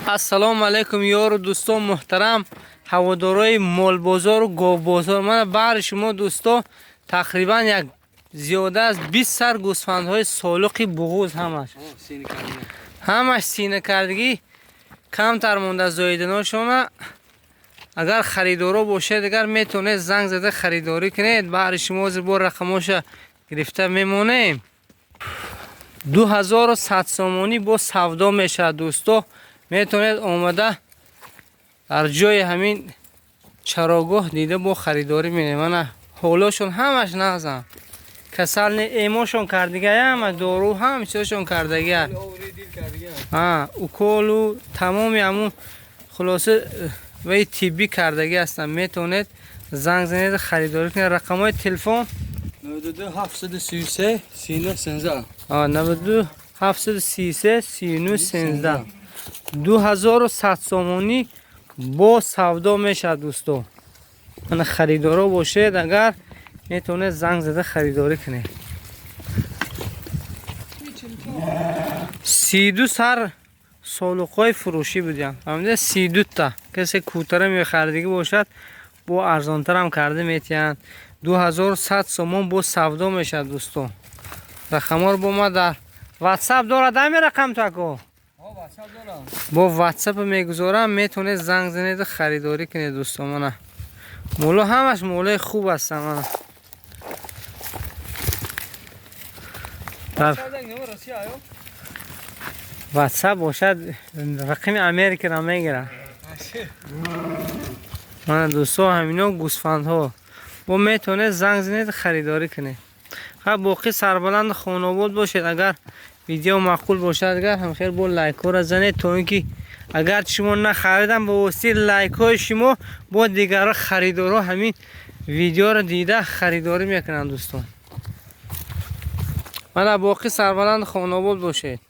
Ассалому алайкум, ёру дӯстон муҳтарам, ҳаводорои молбозору говбозор. Мана баҳри шумо, дӯсто, тақрибан як зиёда аз 20 сар гӯсфандҳои солиқи буғуз, ҳамаш синакардагӣ, камтар монда зоиданошона. Агар харидоро бошед, агар метавонед, занг зада харидорӣ кунед. Баҳри шумо ҳозир бо рақамоша гирифта мемонем. 2100 сомонӣ бо савдо мешавад, дӯсто. Метавонед омада дар ҷои ҳамин чарогоҳ дида, бо харидорӣ менем. Мана, ҳолошон ҳамаш нағзам, касал не, эмошон кардагия, ҳама дору, ҳам чизошон кардагия, уколу тамоми ҳамун, хулоса, ваи тиббӣ кардагӣ ҳастанд. Метавонед занг занед, харидорӣ кунед. Рақамҳои телефон? 92 733 39 13. 92 733 39 13. 2100 сомонӣ бо савдо мешавад, дӯсто. Мана, харидоро бошед, агар метавонед, занг зада харидорӣ кунед. 32 сар солуқҳои фурӯшӣ будиям, фаҳмида? 32-та. Касе кӯтара мехаридагӣ бошад, бо арзонтарам карда метиҳанд. 2100 сомон бо савдо мешавад, дӯсто. Рақамҳоро бо ма дар ватсап дорад ҳами рақам тако, бо ватсап мегузорам, метавонед занг занеду харидорӣ кунед, дӯсто. Мана, моло ҳамаш молои хуб ҳастанд. Мана, дар ватсап бошад, рақами Америкаро мегирад. Мана, дӯсто, ҳамино гӯсфандҳо, бо метавонед занг занед, харидорӣ кунед. Ха, боқӣ сарбаланду хонобод бошед. Агар видео маъқул бошад, агар ҳамхел, бо лайкҳоро занед, то ин ки агар шумо нахаридам, ба воситаи лайкҳои шумо бо дигарро харидорҳо ҳамин видеоро дида харидорӣ мекунанд, дӯстон. Мана, боқӣ сарбаланду хонобод бошед.